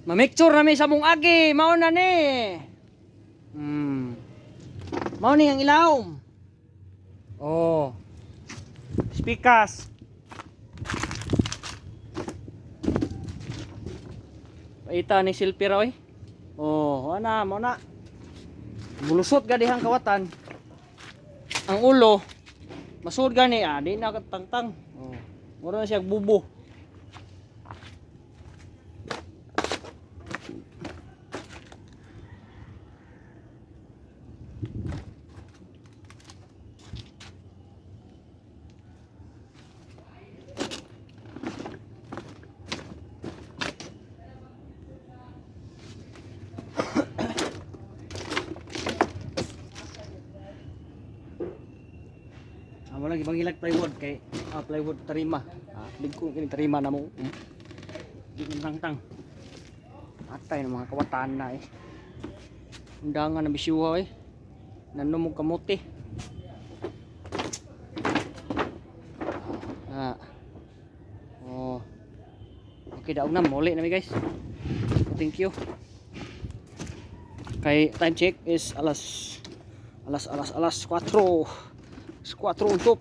Mamicture na mi sa mong agi, mao na ni. Mao ni ang ilawom. Oh. Spikas. Paita ni silpi ra oy. Oh, ana mo na. Mulusot gani ang kawatan. Ang ulo masud gani ah, di na tangtang. Oh. Mura na siya bubo. Amo lang ibang plywood kay plywood tarima. Ah, bigko kini tarima na mo. Di man tangtang. Atay ng mga kawatan na eh. Undangan na bisyuha eh. Nanom og kamote. Ah. Oh. Okay, daog na muli na mi, guys. Thank you. Kay time check is alas alas alas alas 4. Alas 4 untop.